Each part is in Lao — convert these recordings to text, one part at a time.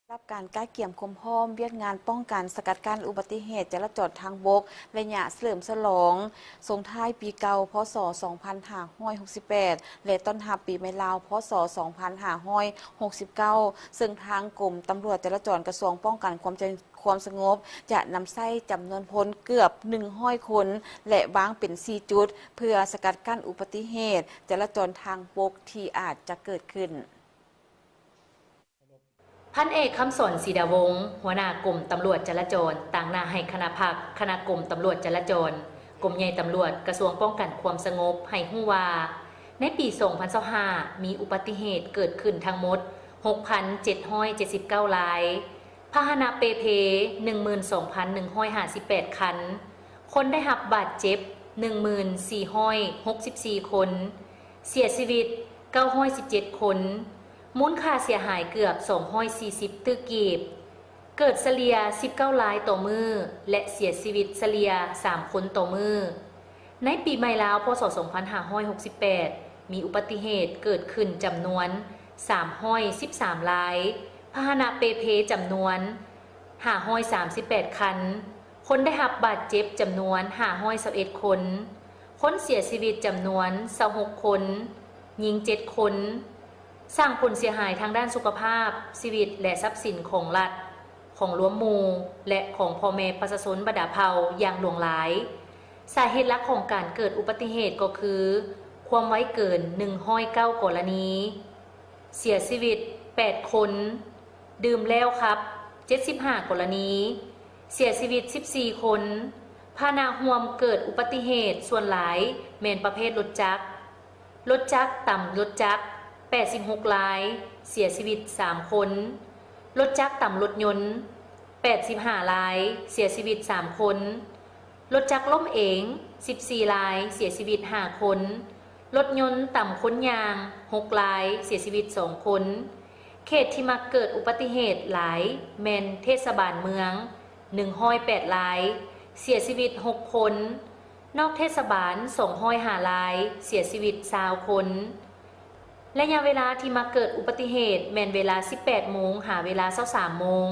ສຳລັບການກະກຽມຄວາມພ້ອມວຽກງານປ້ອງກັນສະກັດກັ້ນອຸບັດຕິເຫດຈະລາຈອນທາງບົກ ໄລຍະສະເຫຼີມສະຫຼອງສົ່ງທ້າຍປີເກົ່າ ພ.ສ. ສອງພັນຫ້າຮ້ອຍຫົກສິບແປດ ແລະ ຕ້ອນຮັບປີໃໝ່ລາວ ພ.ສ. ສອງພັນຫ້າຮ້ອຍຫົກສິບເກົ້າ ເຊິ່ງທາງກົມຕຳຫຼວດຈະລາຈອນ ກະຊວງປ້ອງກັນຄວາມ ຄວາມສະຫງົບ ຈະນຳໃຊ້ຈຳນວນພົນເກືອບໜຶ່ງຮ້ອຍຄົນ ແລະ ວາງເປັນສີ່ຈຸດ ເພື່ອສະກັດກັ້ນອຸບັດຕິເຫດຈະລາຈອນທາງບົກທີ່ອາດຈະເກີດຂຶ້ນ. ພັນເອກ ຄຳສອນ ສີດາວົງ ຫົວໜ້າກົມຕຳຫຼວດຈະລາຈອນ ຕາງໜ້າໃຫ້ຄະນະພັກ ຄະນະກົມຕຳຫຼວດຈະລາຈອນ ກົມໃຫຍ່ຕຳຫຼວດ ກະຊວງປ້ອງກັນຄວາມສະຫງົບ ໃຫ້ຮູ້ວ່າ ໃນປີສອງພັນຊາວຫ້າ ມີອຸບັດຕິເຫດເກີດຂຶ້ນທັງໝົດຫົກພັນເຈັດຮ້ອຍເຈັດສິບເກົ້າລາຍ, ພາຫະນະເປ່ເພ ໜຶ່ງໝື່ນສອງພັນໜຶ່ງຮ້ອຍຫ້າສິບແປດຄັນ, ຄົນໄດ້ຮັບບາດເຈັບ ໜຶ່ງໝື່ນສີ່ຮ້ອຍຫົກສິບສີ່ຄົນ, ເສຍຊີວິດ ເກົ້າຮ້ອຍສິບເຈັດຄົນ, ມູນຄ່າເສຍຫາຍເກືອບສອງຮ້ອຍສີ່ສິບຕື້ກີບ, ເກີດສະເລ່ຍສິບເກົ້າລາຍຕໍ່ມື້ ແລະ ເສຍຊີວິດສະເລ່ຍສາມຄົນຕໍ່ມື້. ໃນປີໃໝ່ລາວ ພ.ສ. ສອງພັນຫ້າຮ້ອຍຫົກສິບແປດ ມີອຸບັດຕິເຫດເກີດຂຶ້ນຈຳນວນສາມຮ້ອຍສິບສາມລາຍ, ພາຫະນະເປ່ເພຈຳນວນຫ້າຮ້ອຍສາມສິບແປດຄັນ, ຄົນໄດ້ຮັບບາດເຈັບຈຳນວນຫ້າຮ້ອຍຊາວເອັດຄົນ, ຄົນເສຍຊີວິດຈຳນວນຊາວຫົກຄົນ, ຍິງເຈັດຄົນ, ສ້າງຜົນເສຍຫາຍທາງດ້ານສຸຂະພາບ, ຊີວິດ ແລະ ຊັບສິນຂອງລັດ, ຂອງລວມໝູ່ ແລະ ຂອງພໍ່ແມ່ປະຊາຊົນບັນດາເຜົ່າຢ່າງຫຼວງຫຼາຍ. ສາເຫດຫຼັກຂອງການເກີດອຸບັດຕິເຫດກໍຄື ຄວາມໄວເກີນ ໜຶ່ງຮ້ອຍເກົ້າກໍລະນີ, ເສຍຊີວິດ ແປດຄົນ, ດື່ມແລ້ວຂັບ ເຈັດສິບຫ້າກໍລະນີ, ເສຍຊີວິດ ສິບສີ່ຄົນ. ພາຫະນະຮ່ວມເກີດອຸບັດຕິເຫດສ່ວນຫຼາຍແມ່ນປະເພດລົດຈັກ, ລົດຈັກຕຳລົດຈັກ ແປດສິບຫົກລາຍ, ເສຍຊີວິດສາມຄົນ, ລົດຈັກຕຳລົດຍົນ ແປດສິບຫ້າລາຍ, ເສຍຊີວິດສາມຄົນ, ລົດຈັກລົ້ມເອງ ສິບສີ່ລາຍ, ເສຍຊີວິດຫ້າຄົນ, ລົດຍົນຕຳຄົນຍ່າງ ຫົກລາຍ, ເສຍຊີວິດສອງຄົນ. ເຂດທີ່ມັກເກີດອຸບັດຕິເຫດຫຼາຍແມ່ນເທດສະບານເມືອງ ໜຶ່ງຮ້ອຍແປດລາຍ, ເສຍຊີວິດຫົກຄົນ, ນອກເທດສະບານ ສອງຮ້ອຍຫ້າລາຍ, ເສຍຊີວິດຊາວຄົນ. ໄລຍະເວລາທີ່ມັກເກີດອຸບັດຕິເຫດແມ່ນເວລາ ສິບແປດໂມງ ຫາເວລາ ຊາວສາມໂມງ.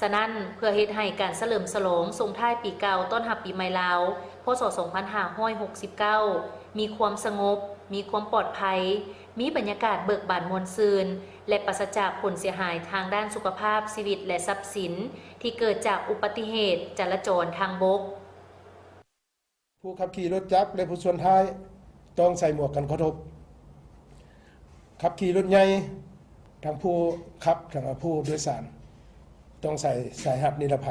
ສະນັ້ນ, ເພື່ອເຮັດໃຫ້ການສະເຫຼີມສະຫຼອງສົ່ງທ້າຍປີເກົ່າຕ້ອນຮັບປີໃໝ່ລາວ ພ.ສ. ສອງພັນຫ້າຮ້ອຍຫົກສິບເກົ້າ ມີຄວາມສະຫງົບ, ມີຄວາມປອດໄພ, ມີບັນຍາກາດເບີກບານມ່ວນຊື່ນ ແລະ ປາສະຈາກຜົນເສຍຫາຍທາງດ້ານສຸຂະພາບ, ຊີວິດ ແລະ ຊັບສິນ ທີ່ເກີດຈາກອຸບັດຕິເຫດຈະລາຈອນທາງບົກ. ຜູ້ຂັບຂີ່ລົດຈັກ ແລະ ຜູ້ຊ້ອນທ້າຍ ຕ້ອງໃສ່ໝວກກັນກະທົບ. ຂັບຂີ່ລົດໃຫຍ່, ທັງຜູ້ຂັບ ທັງຜູ້ໂດຍສານ ຕ້ອງໃສ່ສາຍຮັດນິລະໄພ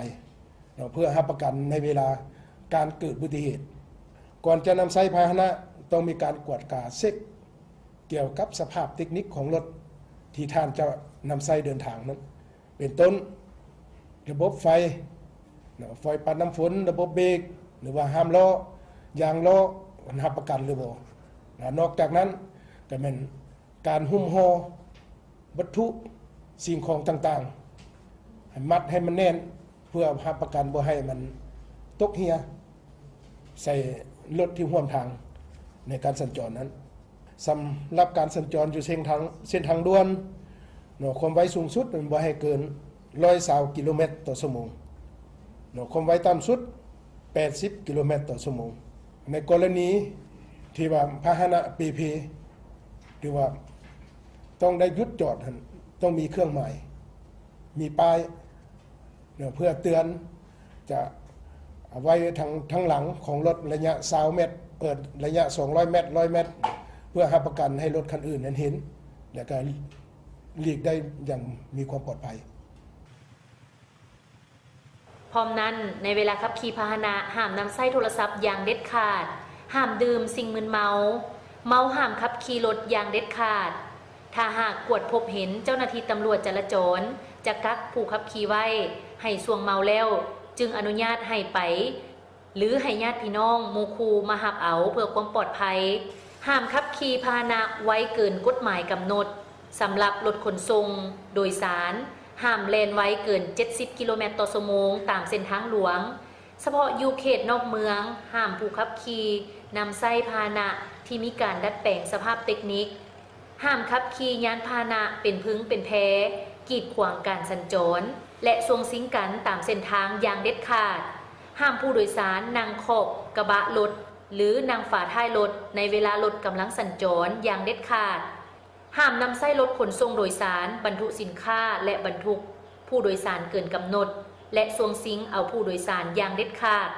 ເນາະ ເພື່ອຮັບປະກັນໃນເວລາການເກີດອຸບັດຕິເຫດ. ກ່ອນຈະນຳໃຊ້ພາຫະນະ ຕ້ອງມີການກວດກາເຊັກກ່ຽວກັບສະພາບເຕັກນິກຂອງລົດທີ່ທ່ານຈະນຳໃຊ້ເດີນທາງນັ້ນ. ເປັນຕົ້ນ ລະບົບໄຟເນາະ, ໄຟປັດນ້ຳຝົນ, ລະບົບເບຣກ ຫຼືວ່າຫ້າມລໍ້, ຢາງລໍ້ ມັນຮັບປະກັນຫຼືບໍ່. ນອກຈາກນັ້ນກະແມ່ນການຫຸ້ມຫໍ່ວັດຖຸສິ່ງຂອງຕ່າງໆ ໃຫ້ມັດໃຫ້ມັນແໜ້ນ ເພື່ອຮັບປະກັນບໍ່ໃຫ້ມັນຕົກເຫື່ອໃສ່ລົດທີ່ຮ່ວມທາງໃນການສັນຈອນນັ້ນ. ສຳລັບການສັນຈອນຢູ່ເສັ້ນທາງ, ເສັ້ນທາງດ່ວນເນາະ, ຄວາມໄວສູງສຸດແມ່ນບໍ່ໃຫ້ເກີນຮ້ອຍຊາວກິໂລແມັດຕໍ່ຊົ່ວໂມງເນາະ, ຄວາມໄວຕ່ຳສຸດແປດສິບກິໂລແມັດຕໍ່ຊົ່ວໂມງ. ໃນກໍລະນີທີ່ວ່າພາຫະນະເປ່ເພ ຫຼືວ່າຕ້ອງໄດ້ຢຸດຈອດຫັ້ນ ຕ້ອງມີເຄື່ອງໝາຍ ມີປ້າຍ ເນາະ ເພື່ອເຕືອນ ຈະໄວ້ທາງ, ທາງຫຼັງຂອງລົດໄລຍະຊາວແມັດ, ເອີ ໄລຍະສອງຮ້ອຍແມັດ, ຮ້ອຍແມັດ ເພື່ອຮັບປະກັນໃຫ້ລົດຄັນອື່ນນັ້ນເຫັນ ແລະ ກະຫຼີກໄດ້ຢ່າງມີຄວາມປອດໄພ. ພ້ອມນັ້ນ, ໃນເວລາຂັບຂີ່ພາຫະນະ ຫ້າມນຳໃຊ້ໂທລະສັບຢ່າງເດັດຂາດ, ຫ້າມດື່ມສິ່ງມຶນເມົາ, ເມົາຫ້າມຂັບຂີ່ລົດຢ່າງເດັດຂາດ. ຖ້າຫາກກວດພົບເຫັນ, ເຈົ້າໜ້າທີ່ຕຳຫຼວດຈະລາຈອນຈະກັກຜູ້ຂັບຂີ່ໄວ້ໃຫ້ສ່ວງເມົາແລ້ວ ຈຶ່ງອະນຸຍາດໃຫ້ໄປ ຫຼື ໃຫ້ຍາດພີ່ນ້ອງ, ໝູ່ຄູ່ມາຮັບເອົາເພື່ອຄວາມປອດໄພ. ຫ້າມຂັບຂີ່ພາຫະນະໄວເກີນກົດໝາຍກຳນົດ. ສຳລັບລົດຂົນສົ່ງໂດຍສານ, ຫ້າມແລ່ນໄວເກີນເຈັດສິບກິໂລແມັດຕໍ່ຊົ່ວໂມງຕາມເສັ້ນທາງຫຼວງ. ສະເພາະຢູ່ເຂດນອກເມືອງ, ຫ້າມຜູ້ຂັບຂີ່ນຳໃຊ້ພາຫະນະທີ່ມີການດັດແປງສະພາບເຕັກນິກ. ຫ້າມຂັບຂີ່ຍານພາຫະນະເປັນພຶງເປັນແພ, ກ ກີດຂວາງການສັນຈອນ ແລະ ຊ່ວງຊິງກັນຕາມເສັ້ນທາງຢ່າງເດັດຂາດ. ຫ້າມຜູ້ໂດຍສານນັ່ງຂອບກະບະລົດ ຫຼື ນັ່ງຝາທ້າຍລົດໃນເວລາລົດກຳລັງສັນຈອນຢ່າງເດັດຂາດ. ຫ້າມນຳໃຊ້ລົດຂົນສົ່ງໂດຍສານບັນທຸສິນຄ້າ ແລະ ບັນທຸກຜູ້ໂດຍສານເກີນກຳນົດ ແລະ ຊ່ວງຊິງເອົາຜູ້ໂດຍສານຢ່າງເດັດຂາດ.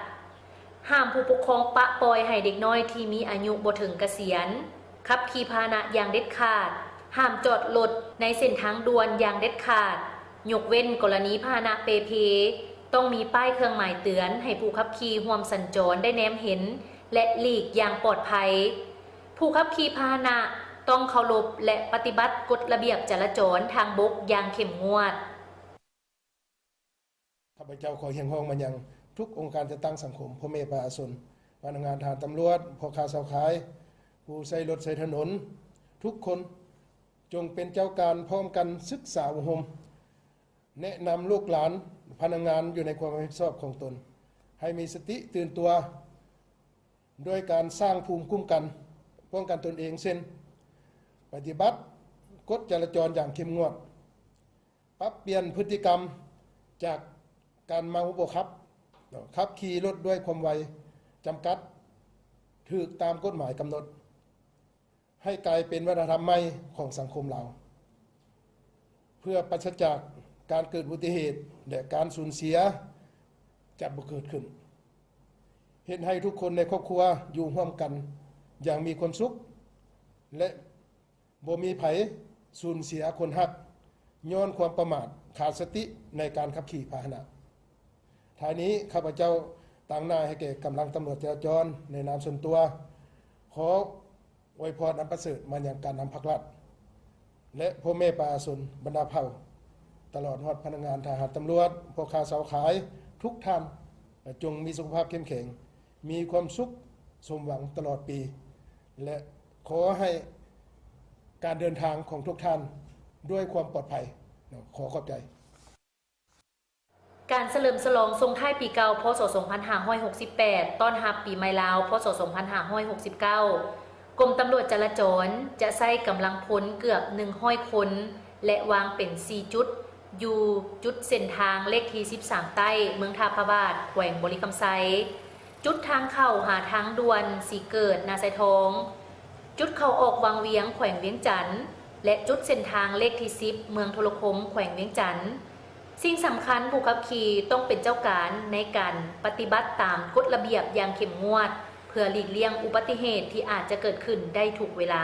ຫ້າມຜູ້ປົກຄອງປະປ່ອຍໃຫ້ເດັກນ້ອຍທີ່ມີອາຍຸບໍ່ເຖິງກະສຽນຂັບຂີ່ພາຫະນະຢ່າງເດັດຂາດ. ຫ້າມຈອດລົດໃນເສັ້ນທາງດ່ວນຢ່າງເດັດຂາດ, ຍົກເວັ້ນກໍລະນີພາຫະນະເປ່ເພ ຕ້ອງມີປ້າຍເຄື່ອງໝາຍເຕືອນໃຫ້ຜູ້ຂັບຂີ່ຮ່ວມສັນຈອນໄດ້ແນມເຫັນ ແລະ ຫຼີກຢ່າງປອດໄພ. ຜູ້ຂັບຂີ່ພາຫະນະຕ້ອງເຄົາລົບ ແລະ ປະຕິບັດກົດລະບຽບຈະລາຈອນທາງບົກຢ່າງເຂັ້ມງວດ. ຂ້າພະເຈົ້າຂໍຮຽກຮ້ອງມາຍັງທຸກອົງການຈັດຕັ້ງສັງຄົມ, ພໍ່ແມ່ປະຊາຊົນ, ພະນັກງານ, ທະຫານ, ຕຳຫຼວດ, ພໍ່ຄ້າຊາວຂາຍ, ຜູ້ໃຊ້ລົດໃຊ້ຖະໜົນ, ທຸກຄົນ ຈົ່ງເປັນເຈົ້າການພ້ອມກັນສຶກສາອົບຮົມ, ແນະນຳລູກຫຼານ, ພະນັກງານຢູ່ໃນຄວາມຮັບຜິດຊອບຂອງຕົນ ໃຫ້ມີສະຕິຕື່ນຕົວ ດ້ວຍການສ້າງພູມຄຸ້ມກັນ, ປ້ອງກັນຕົນເອງ ເຊັ່ນ ປະຕິບັດກົດຈະລາຈອນຢ່າງເຂັ້ມງວດ, ປັບປ່ຽນພຶດຕິກຳຈາກການເມົາບໍ່ຂັບ, ຂັບຂີ່ລົດດ້ວຍຄວາມໄວຈຳກັດ, ຖືກຕາມກົດໝາຍກຳນົດ, ໃຫ້ກາຍເປັນວັດທະນະທຳໃໝ່ຂອງສັງຄົມລາວ, ເພື່ອປາສະຈາກການເກີດອຸບັດຕິເຫດ ແລະ ການສູນເສຍຈະບໍ່ເກີດຂຶ້ນ, ເຮັດໃຫ້ທຸກຄົນໃນຄອບຄົວຢູ່ຮ່ວມກັນຢ່າງມີຄວາມສຸກ ແລະ ບໍ່ມີໃຜສູນເສຍຄົນຮັກຍ້ອນຄວາມປະໝາດ, ຂາດສະຕິໃນການຂັບຂີ່ພາຫະນະ. ທ້າຍນີ້ ຂ້າພະເຈົ້າຕາງໜ້າໃຫ້ແກ່ກຳລັງຕຳຫຼວດຈະລາຈອນໃນນາມສ່ວນຕົວ ຂໍອວຍພອນອັນປະເສີດມາຍັງການນຳພັກລັດ ແລະ ພໍ່ແມ່ປະຊາຊົນບັນດາເຜົ່າ, ຕະຫຼອດຮອດພະນັກງານ, ທະຫານ, ຕຳຫຼວດ, ພໍ່ຄ້າຊາວຂາຍທຸກທ່ານ, ຈົ່ງມີສຸຂະພາບເຂັ້ມແຂງ, ມີຄວາມສຸກສົມຫວັງຕະຫຼອດປີ ແລະ ຂໍໃຫ້ການເດີນທາງຂອງທຸກທ່ານດ້ວຍຄວາມປອດໄພ. ຂໍຂອບໃຈ. ການສະເຫຼີມສະຫຼອງສົ່ງທ້າຍປີເກົ່າ ພ.ສ. ສອງພັນຫ້າຮ້ອຍຫົກສິບແປດ ຕ້ອນຮັບປີໃໝ່ລາວ ພ.ສ. ສອງພັນຫ້າຮ້ອຍຫົກສິບເກົ້າ ກົມຕຳຫຼວດຈະລາຈອນຈະໃຊ້ກຳລັງພົນເກືອບໜຶ່ງຮ້ອຍຄົນ ແລະ ວາງເປັນສີ່ຈຸດ ຢູ່ຈຸດເສັ້ນທາງເລກທີສິບສາມໃຕ້ ເມືອງທ່າພະບາດ ແຂວງບໍລິຄຳໄຊ, ຈຸດທາງເຂົ້າຫາທາງດ່ວນສີເກີດ ນາຊາຍທອງ, ຈຸດເຂົ້າອອກວັງວຽງ ແຂວງວຽງຈັນ ແລະ ຈຸດເສັ້ນທາງເລກທີສິບ ເມືອງໂທລະຄົມ ແຂວງວຽງຈັນ. ສິ່ງສຳຄັນ ຜູ້ຂັບຂີ່ຕ້ອງເປັນເຈົ້າການໃນການປະຕິບັດຕາມກົດລະບຽບຢ່າງເຂັ້ມງວດ ເພື່ອຫຼີກລ່ຽງອຸບັດຕິເຫດທີ່ອາດຈະເກີດຂຶ້ນໄດ້ທຸກເວລາ.